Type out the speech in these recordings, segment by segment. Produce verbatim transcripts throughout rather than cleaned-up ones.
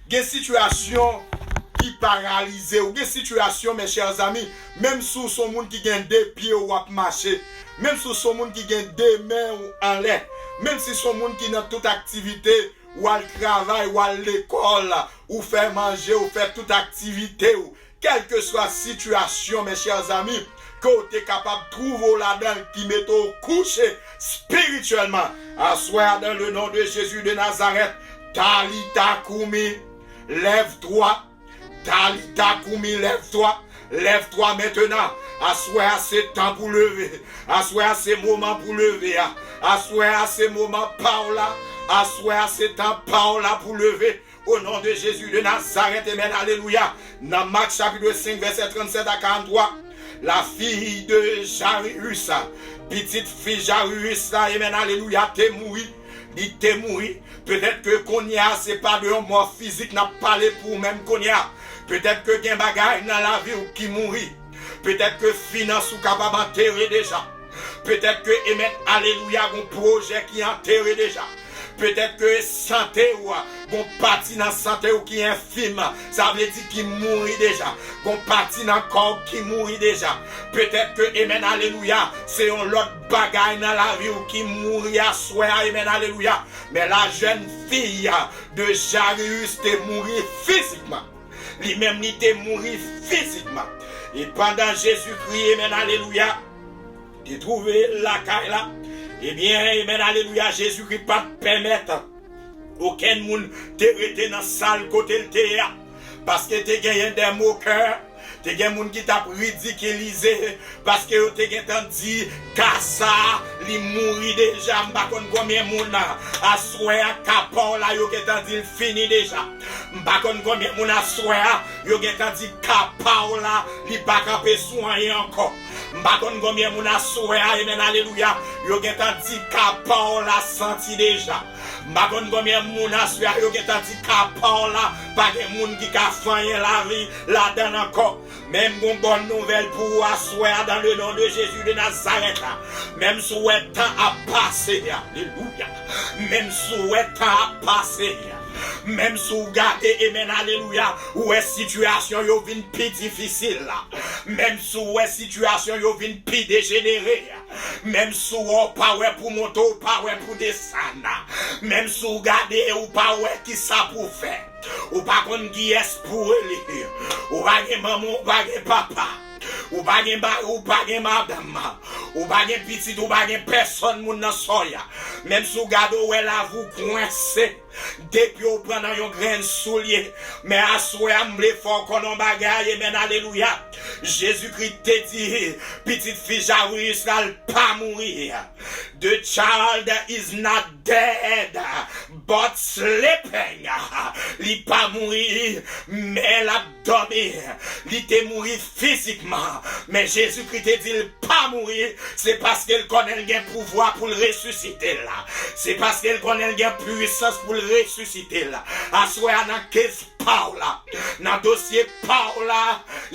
Gen sitiyasyon ki paralize w. Gen sitiyasyon, mes chers amis, menm si w se yon moun ki gen de pye w ap mache, menm si w se yon moun ki gen de men w anlè, menm si w se yon moun ki nan tout aktivite, w al travay, w al lekòl, ou fè manje, ou fè tout aktivite w, kèlkeswa sitiyasyon, mes chers amis, ke w te kapab twouve w ladan l ki mete w kouche espirityèlman. Aswè a, dans le nom de Jésus de Nazareth, Talita Koumi, lève-toi. Talita Koumi, lève-toi. Lève-toi maintenant. Aswè a, se tan pou leve. Aswè a, se moman pou leve a. Aswè a, se moman pa w la. Aswè a, se tan pa w la pou leve. Au nom de Jésus de Nazareth, amen, alelouya. Nan Mak chapit senk, vèsè trannsèt a karanntwa, la fille de Jairus, pitit fi Jairus la, amen, alelouya, te mouri. Li te mouri. Petèt ke kounye a, se pa de yon mò fizik n ap pale pou ou menm kounye a. Petèt ke gen bagay nan lavi w ki mouri. Petèt ke finans ou kapab antere deja. Petèt ke, amen, alelouya, gon pwojè ki antere deja. Petèt ke sante w, gon pati nan sante w ki enfim, sa vle di ki mouri deja. Gon pati nan kò w ki mouri deja. Petèt ke, amen, alelouya, se yon lòt bagay nan lavi w ki mouri aswè a, amen, alelouya. Men la jeune fille de Jairus te mouri fizikman. Li menm, li te mouri fizikman. E pandan Jezikri, amen, alelouya, te twouve l lakay la, ebyen, amen, alelouya, Jezikri pa t pèmèt okenn moun te rete nan sal kote l te ye a. Paske te genyen de mokè, te gen moun ki t ap ridikilize, paske yo te gentan di, ka sa a, li mouri deja. M pa konn konbyen moun, aswè a, ka pa w la, yo gentan di l fini deja. M pa konn konbyen moun aswè a, yo gentan di, ka pa w la, li pa kanpe sou anyen ankò. M pa konn konbyen moun aswè a, amen, alelouya, yo gentan di, ka pa w la santi deja. M pa konn konbyen moun aswè a, yo gentan di, ka pa w la, pa gen moun ki ka fè anyen lavi ladan l ankò. Men m gon bòn nouvèl pou ou aswè a, dans le nom de Jésus de Nazareth. Menm si w wè tan ap pase, alelouya. Menm si w wè tan ap pase, menm si w gade, amen, alelouya, ou wè sitiyasyon yo vin pi difisil la. Menm si w wè sitiyasyon yo vin pi dejenere, menm si w wè w pa wè pou monte, w pa wè pou desann, menm si w gade, ou pa wè kisa pou w fè. Ou pa konn kiyès pou w rele. Ou pa gen manman, ou pa gen papa. Ou pa gen mari, ou pa gen madanm. Ou pa gen pitit, ou pa gen pèsòn moun nan sòy a. Menm si w gade, w wè lavi w kwense. De pye w pran nan yon grenn soulye. Men aswè a, m vle fè w konnen yon bagay, amen, alelouya. Jezikri te di, pitit fi Jairus la, l pa mouri. The child is not dead, but sleeping. Li pa mouri, men l ap dòmi. Li te mouri fizikman, men Jezikri te di l pa mouri, se paske l konnen l gen pouvwa pou l resisite l la. Se paske l konnen l gen pwisans pou l resisite l la. Aswè a nan case pa w la, nan dosye pa w la,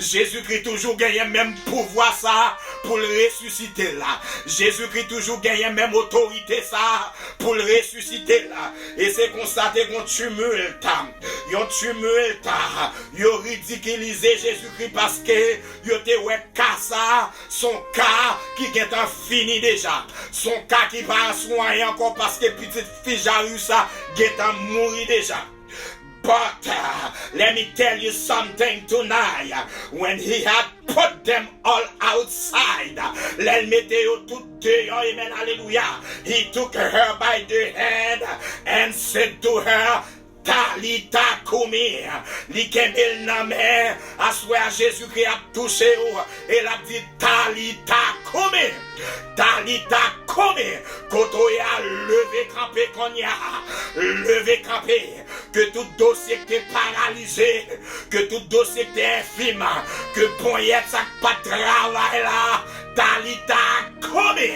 Jezikri toujou genyen menm pouvwa sa a pou l resisite l la. Jezikri toujou genyen menm otorite sa a pou l resisite l la. E se konsa te gon timilt, yon timilt, yo ridikilize Jezikri paske yo te wè ka sa a, s on ka ki gentan fini deja. S on ka ki pa sou anyen ankò paske pitit fi Jairus la gentan mouri deja. But uh, let me tell you something tonight. When he had put them all outside, lè l mete yo tout deyò, amen, alelouya, he took her by the hand and said to her, Talita Koumi. Li kenbe l nan men. Aswè a, Jezikri ap touche w e l ap di, Talita Koumi. Talita Koumi. Kote w ye a, leve kanpe kounye a. Leve kanpe. Ke tout dosye ki te paralize, ke tout dosye ki te enfim, ke ponyèt sa k pa t travay la, Talita Koumi,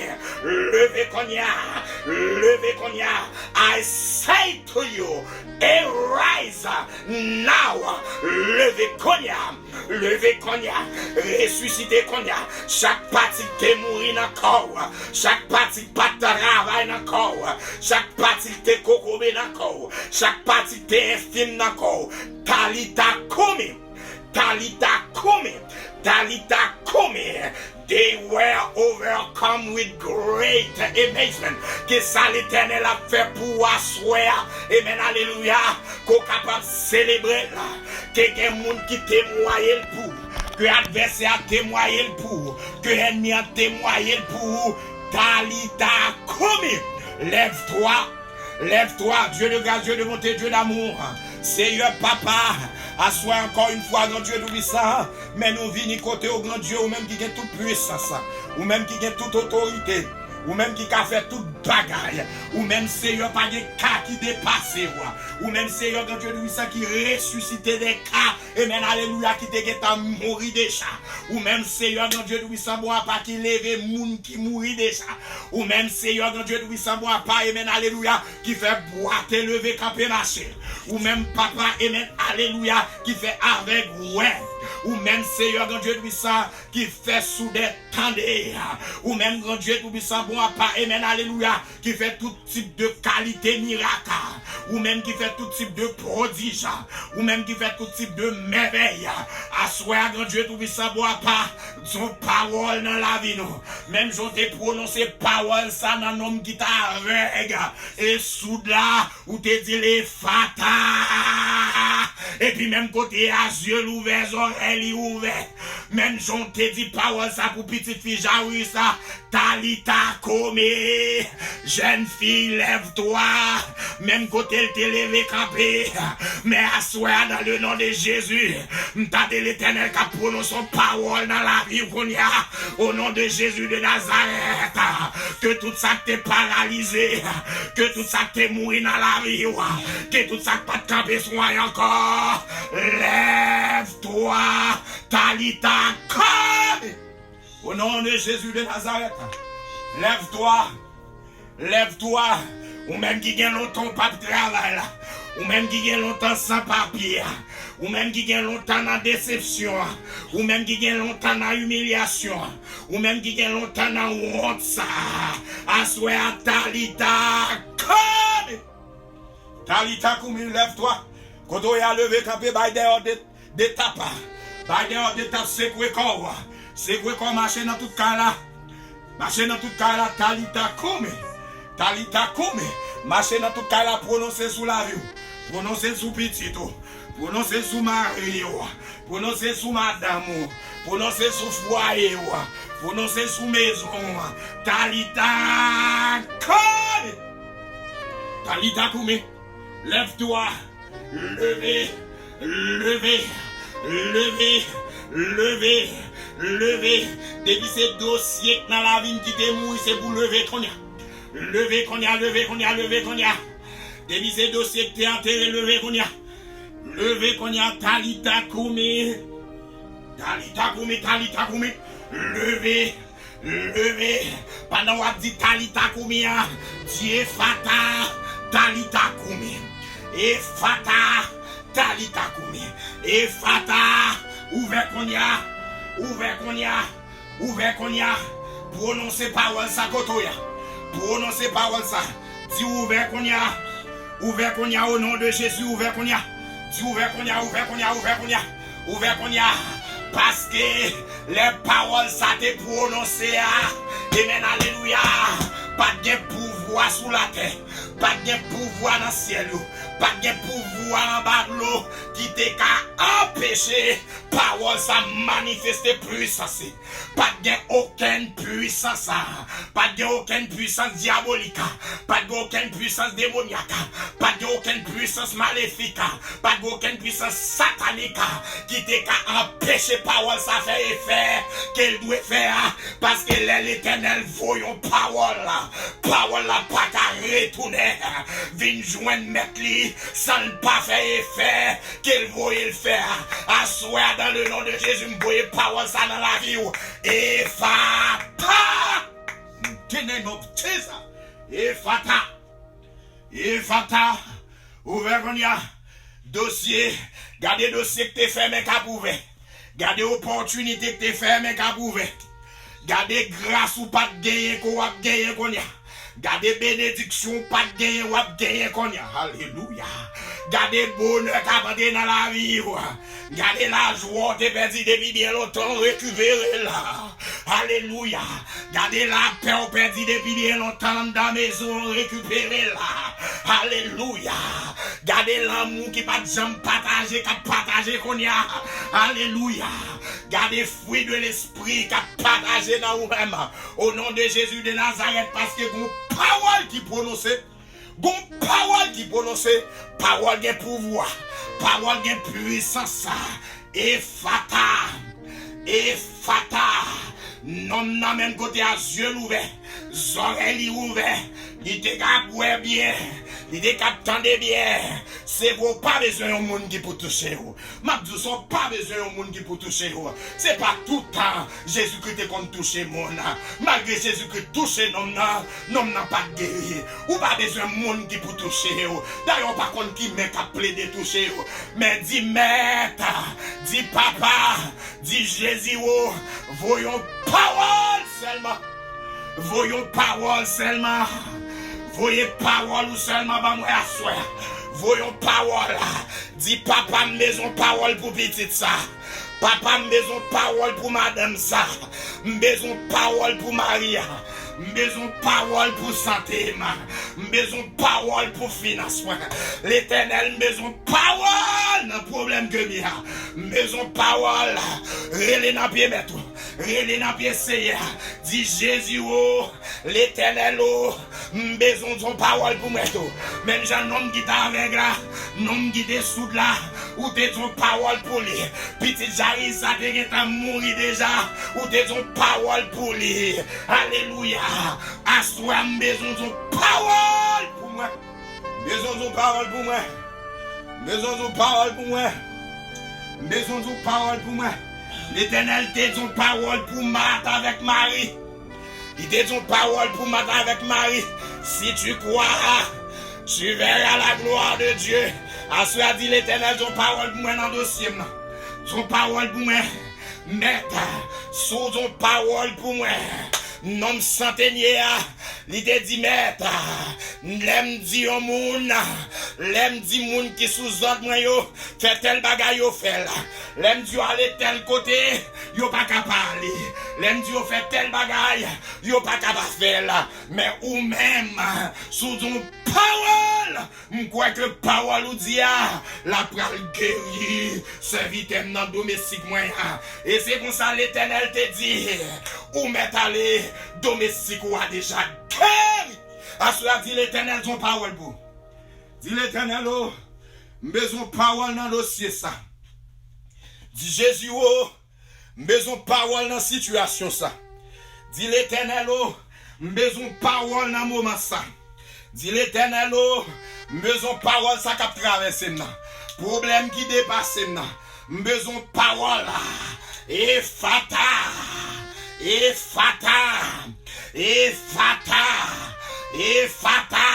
leve kounye a, leve kounye a. I say to you, arise now, leve kounye a. Leve kounye a, resisite kounye a. Chak pati ki te mouri nan kò w, chak pati ki pa t travay nan kò w, chak pati ki te kokobe nan kò w, chak pati ki te enfim nan kò w. Talita koumi, Talita koumi, Talita koumi. They were overcome with great amazement. Ke sa Letènèl ap fè pou ou aswè a. Amen, alelouya. Ke w kapab selebre l. Ke gen moun ki temwaye l pou ou. Ke advèsè a temwaye l pou ou. Ke ènmi an temwaye l pou ou. Talita koumi. Lève-toi. Lève-toi, Dieu de grâce, Dieu de bonté, Dieu d'amour. Seyè Papa, aswè ankò yon fwa, Gran Dye Toupisan, men nou vini kote w, Gran Dye, ou menm ki gen tout pwisans, ou menm ki gen tout otorite, ou menm ki ka fè tout bagay, ou menm, Seyè, pa gen ka ki depase w, ou menm, Seyè, Gran Dye Toupisan, ki resisite de ka, amen, alelouya, ki te gentan mouri deja, ou menm, Seyè, Gran Dye Toupisan, bon apa, ki leve moun ki mouri deja, ou menm, Seyè, Gran Dye Toupisan, bon apa, amen, alelouya, ki fè bwa te leve kanpe mache. Ou menm, Papa, amen, alelouya, ki fè avèg wè. Ou menm, Seyè, Gran Dye Toupisan, ki fè soudè tande. Ou menm, Gran Dye Toupisan, bon apa, amen, alelouya, ki fè tout tip de kalite mirak. Ou menm ki fè tout tip de pwodij. Ou menm ki fè tout tip de mèvèy. Aswè a, Gran Dye Toupisan, bon apa, di yon pawòl nan lavi nou. Menm jan w te pwononse pawòl sa nan nonm ki t avèg e soud la, ou te di l, Efata! Epi menm kote a, zye l ouvè, zòrèy li ouvè. Menm jan w te di pawòl sa pou pitit fi Jayirus la, Talita koumi, jèn fi, lève-toi. Menm kote l te leve kanpe. Men aswè a, dans le nom de Jésus, m tande Letènèl k ap pwononse yon pawòl nan lavi w kounye a. O non de Jezi de Nazarèt, ke tout sa k te paralize, ke tout sa k te mouri nan lavi w, ke tout sa k pa t kanpe sou anyen ankò, lève-toi, Talita koumi. O non de Jezi de Nazarèt, lève-toi, lève-toi, ou menm ki gen lontan w p ap travay la, ou menm ki gen lontan san papye a, ou menm ki gen lontan nan desepsyon an, ou menm ki gen lontan nan imilyasyon an, ou menm ki gen lontan nan wont sa a, aswè a, Talita koumi. Talita koumi, lève-toi. Kote w ye a, leve kanpe, bay dèyè w de, de tap. Bay dèyè w de tap, sekwe kò w. Sekwe kò w, mache nan tout kay la. Mache nan tout kay la, Talita koumi. Talita koumi. Mache nan tout kay la, pwononse l sou lavi w. Pwononse l sou pitit ou. Pwononse l sou mari w. Pwononse l sou madanm ou. Pwononse l sou fwaye w. Pwononse l sou mezon w. Talita koumi. Talita koumi. Lève-toi. Leve. Leve. Leve. Leve. Leve. Depi se dosye k nan lavi m ki te mouri, se pou leve kounye a. Leve kounye a, leve kounye a, leve kounye a. Depi se dosye k te antere, leve kounye a. Leve kounye a, Talita koumi. Talita koumi, Talita koumi. Leve, leve. Pandan w ap di Talita koumi an, di Efata, Talita koumi. Efata, Talita koumi. Efata, ouvè kounye a. Ouvè kounye a. Ouvè kounye a. Pwononse pawòl sa kote w ye a. Pwononse pawòl sa. Di ouvè kounye a. Ouvè kounye a, o non de Jezi, ouvè kounye a. Di ouvè kounye a, ouvè kounye a, ouvè kounye a. Ouvè kounye a. Paske lè pawòl sa te pwononse a, amen, alelouya, pa t gen pouvwa sou latè, pa t gen pouvwa nan syèl yo, pa t gen pouvwa anba dlo ki te ka anpeche pawòl sa manifeste pwisans li. Pa t gen okenn pwisans, pa t gen okenn pwisans dyabolik, pa t gen okenn pwisans demonyak, pa t gen okenn pwisans malefik, pa t gen okenn pwisans satanik ki te ka anpeche pawòl sa fè efè ke l dwe fè a, paske lè Letènèl voye yon pawòl, pawòl la pa ka retounen vin jwenn mèt li san l pa fè efè ke l voye l fè a. Aswè a, dans le nom de Jésus, m voye pawòl sa nan lavi w. Efata! In the name of Jesus. Efata! Efata! Ouvè kounye a. Dosye. Gade dosye k te fèmen k ap ouvè. Gade opòtinite k te fèmen k ap ouvè. Gade gras ou pa t genyen ke w ap genyen kounye a. Gade benediksyon ou pa t genyen w ap genyen kounye a. Alelouya. Gade bonè k ap antre nan lavi w. Gade lajwa w te pèdi depi byen lontan, rekipere l. Alelouya. Gade lapè w pèdi depi byen lontan anndan mezon w, rekipere l. Alelouya. Gade lanmou ki pa t janm pataje k ap pataje kounye a. Alelouya. Gade fwi de lespri k ap pataje nan ou menm. O non de Jezi de Nazarèt, paske gon pawòl ki pwononse. Gon pawòl ki pwononse. Pawòl gen pouvwa. Pawòl gen pwisans. Efata. Efata. Nonm nan menm kote a, zye l ouvè, zòrèy li ouvè, li te ka ap wè byen, li te ka ap tande byen. Se vre, w pa bezwen yon moun ki pou touche w. M ap di w sa, w pa bezwen yon moun ki pou touche w. Se pa toutan Jezikri te konn touche moun. Malgre Jezikri touche nonm nan, nonm nan pa t geri. Ou pa bezwen moun ki pou touche w. Dayè, w pa konn ki men k ap plede touche w. Men di, Mèt, di, Papa, di, Jezi, o, voye yon pawòl sèlman. Voye yon pawòl sèlman. Voye pawòl ou sèlman ban mwen aswè. Voye yon pawòl. Di, Papa, m bezwen yon pawòl pou pitit sa. Papa, m bezwen yon pawòl pou madanm sa. M bezwen yon pawòl pou mari a. M bezwen yon pawòl pou sante m. M bezwen yon pawòl pou finans mwen. Letènèl, m bezwen yon pawòl nan pwoblèm ke m ye a. M bezwen yon pawòl. Rele nan pye Mèt ou. Rele nan pye Seyè a. Di, Jezi, o, Letènèl, o, m bezwen w di yon pawòl pou mwen tou. Menm jan nonm ki te avèg la, nonm ki te soud la, ou te di yon pawòl pou li. Pitit Jayis sa te gentan mouri deja, ou te di yon pawòl pou li. Alelouya. Aswè a, m bezwen w di yon pawòl pou mwen. M bezwen w di yon pawòl pou mwen. M bezwen w di yon pawòl pou mwen. M bezwen w di yon pawòl pou mwen. Letènèl te di yon pawòl pou Mat avèk Mari. Li te di yon pawòl pou Mat avèk Mari. Si tu crois, tu verras la gloire de Dieu. Aswè a, di, Letènèl, di yon pawòl pou mwen nan dosye m nan. Di yon pawòl pou mwen. Mèt, si w di yon pawòl pou mwen. Nonm santenye a, li te di, Mèt, lè m di yon moun, lè m di moun ki sou zòd mwen yo, fè tèl bagay, yo fè l. Lè m di yo ale tèl kote, yo pa ka pa ale. Lè m di yo fè tèl bagay, yo pa ka pa fè l. Men ou menm, si w di yon pawòl, m kwè ke pawòl ou di a, l ap pral geri sèvitè m nan, domestik mwen an. E se konsa Letènèl te di, ou mèt ale, domestik ou a deja geri. Aswè a, di, Letènèl, di yon pawòl pou. Di, Letènèl, o, m bezwen pawòl nan dosye sa. Di, Jezi, o, m bezwen pawòl nan sitiyasyon sa. Di, Letènèl, o, m bezwen pawòl nan moman sa. Di, Letènèl, o, m bezwen pawòl sa k ap travèse m nan. Pwoblèm ki depase m nan. M bezwen pawòl la. Efata. Efata. Efata. Efata.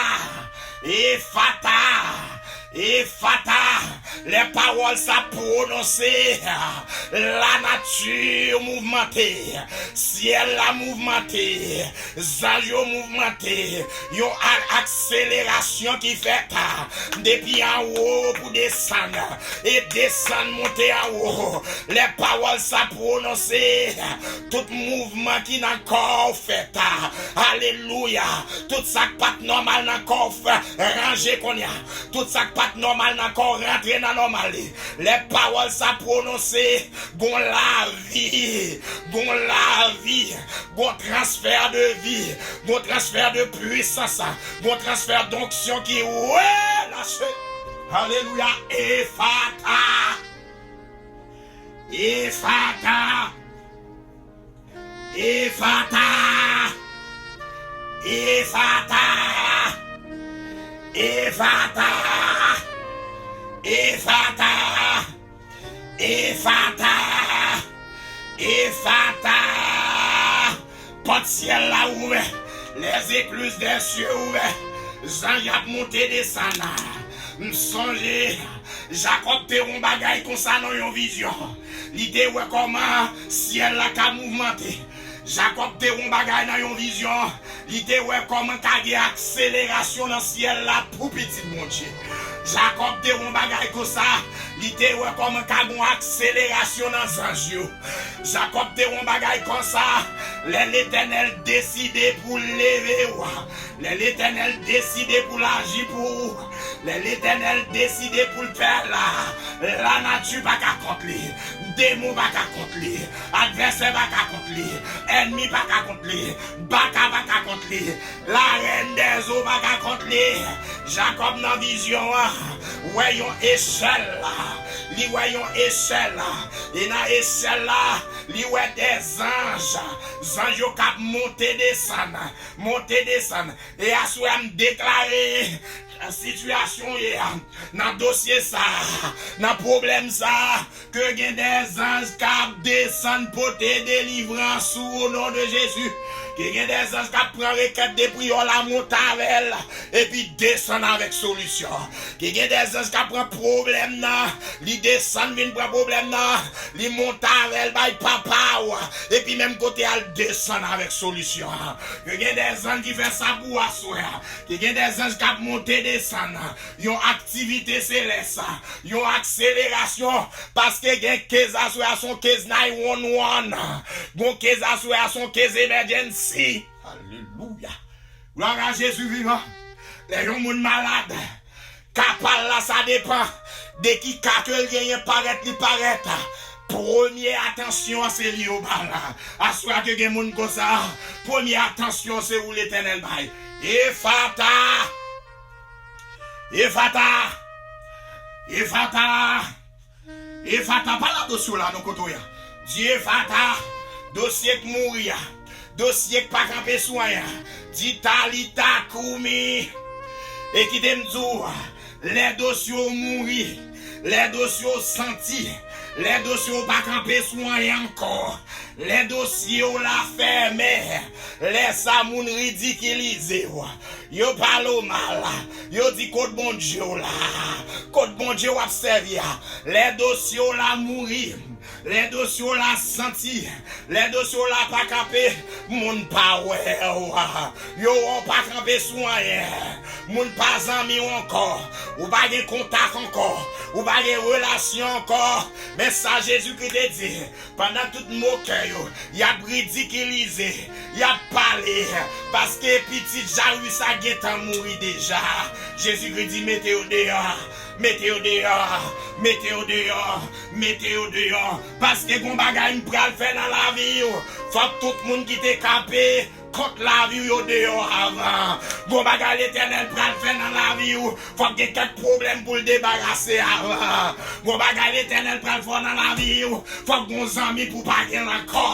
Efata. Efata. Lè pawòl sa pwononse, lanati mouvmante, syèl la mouvmante, zanj yo mouvmante, yon a-, akselerasyon ki fèt depi anwo pou desann, e desann monte anwo. Lè pawòl sa pwononse, tout mouvman ki nan kò w fèt. Alelouya. Tout sa k pa t nòmal nan kò w fè, ranje kounye a. Tout sa k pa t nòmal nan kò w rantre nan nòmal li. Lè pawòl sa pwononse, gon lavi, gon lavi, gon transfè de vi, gon transfè de pwisans, gon transfè donksyon ki relache. Alelouya. Efata. Efata. Efata. Efata. Efata. Efata. Efata. Efata. Pòt syèl la ouvè. Les écluses des cieux ouvè. Zanj ap monte desann. M sonje Jakòb te wè yon bagay konsa nan yon vizyon. Li te wè kòman syèl la ka mouvmante. Jakòb te wè yon bagay nan yon vizyon. Li te wè kòman ka gen akselerasyon nan syèl la pou pitit Bondye. Jakòb te wè yon bagay konsa. Li te wè kòman ka gen akselerasyon nan zanj yo. Jakòb te wè yon bagay konsa. Lè Letènèl deside pou l leve w, lè Letènèl deside pou l aji pou ou, lè Letènèl deside pou l fè la, lanati pa ka kont li, demon pa ka kont li, advèsè pa ka kont li, ènmi pa ka kont li, baka pa ka kont li, larèn dèzo pa ka kont li. Jakòb nan vizyon an, wè yon echèl la, li wè yon echèl la, e nan echèl la, li wè de zanj, zanj yo k ap monte desann, monte desann. E aswè a m deklare sitiyasyon w ye a, nan dosye sa a, nan pwoblèm sa a, ke gen de zanj k ap desann pote delivrans ou, o non de Jezi. Ke gen de zanj k ap pran rekèt de priyè w la, monte avè l, epi desann avèk solisyon. Ke gen de zanj k ap pran pwoblèm nan, li desann vin pran pwoblèm nan, li monte avè l bay papa w, epi menm kote a l desann avèk solisyon. Ke gen de zanj ki fè sa pou w aswè a. Ke gen de zanj k ap monte desann. Yon aktivite selès, yon akselerasyon, paske gen kez aswè a se yon kez nine one one. Gon kez aswè a se yon kez emergency. Alelouya. Glwa a Jezi vivan. Lè yon moun malad, ka pa l la, sa depan de ki ka ke l genyen, parèt li parèt. Premye atansyon an se li yo ba la. Aswè a ke gen moun konsa, premye atansyon se ou Letènèl bay. Efata! Efata! Efata! Efata, pa la dosye w la non kote w ye a. Di Efata, dosye k mouri a, dosye k pa kanpe sou anyen an. Di Talita Koumi. E kite m di w, lè dosye w mouri, lè dosye w santi, lè dosye w pa kanpe sou anyen ankò, lè dosye w la fèmen, lè sa moun ridikilize w, yo pale w mal, yo di kot Bondye w la, kot Bondye w ap sèvi a, lè dosye w la mouri, lè dosye w la santi, lè dosye w la pa kanpe, moun pa wè w, yo wè w pa kanpe sou anyen, moun pa zanmi w ankò, ou pa gen kontak ankò, ou pa gen relasyon ankò, men sa Jezikri te di, pandan tout mokè yo, y ap ridikilize, y ap pale, paske pitit Jairus a gentan mouri deja. Jezikri di, mete yo deyò, mete yo deyò, mete yo deyò, mete yo deyò, paske gon bagay m pral fè nan lavi w. Fòk tout moun ki te kanpe kont lavi w yo deyò avan. Gon bagay Letènèl pral fè nan lavi w, fòk gen kèk pwoblèm pou l debarase avan. Gon bagay Letènèl pral fè nan lavi w, fòk gon zanmi pou pa gen l ankò.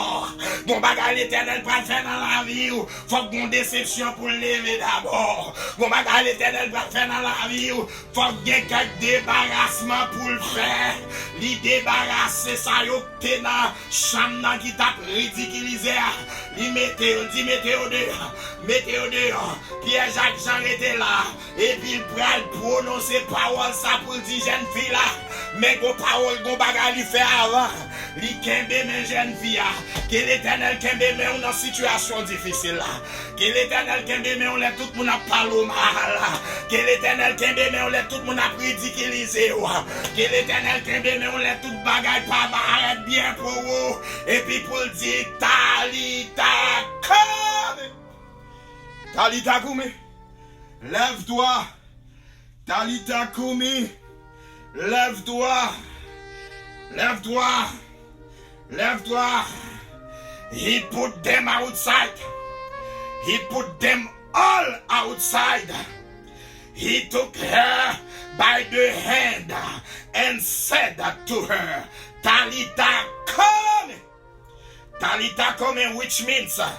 Gon bagay Letènèl pral fè nan lavi w, fòk gon desepsyon pou l leve dabò. Gon bagay Letènèl pral fè nan lavi w, fòk gen kèk debarasman pou l fè. Li debarase sa yo k te nan chanm nan ki t ap ridikilize a. Li mete yo, li di, mete yo deyò, mete yo deyò. Pyè Jak Jan rete la, epi l pral pwononse pawòl sa pou l di jèn fi la. Men gon pawòl, gon bagay li fè avan. Li kenbe men jèn fi a. Ke Letènèl kenbe men w nan sitiyasyon difisil la. Ke Letènèl kenbe men w lè tout moun ap pale w mal. Ke Letènèl kenbe men w lè tout moun ap ridikilize w. Ke Letènèl kenbe men w lè tout bagay pa parèt byen pou ou. Epi pou l di, Talita Koumi. Talita Koumi. Lève-toi. Talita Koumi. Lève-toi. Lève-toi. Lève-toi. He put them outside. He put them all outside. He took her by the hand and said to her, Talita Koumi. Talita Koumi, which means, uh,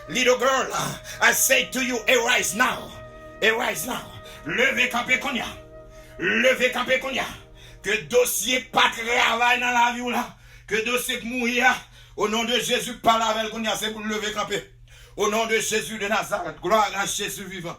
little girl, uh, I say to you, arise now. Arise now. Leve kanpe kounye a. Leve kanpe kounye a. Ke dosye k pa travay nan lavi w la, ke dosye k mouri a, o non de Jezi, pale avè l kounye a, se pou l leve kanpe. O non de Jezi de Nazarèt, glwa a Jezi vivan.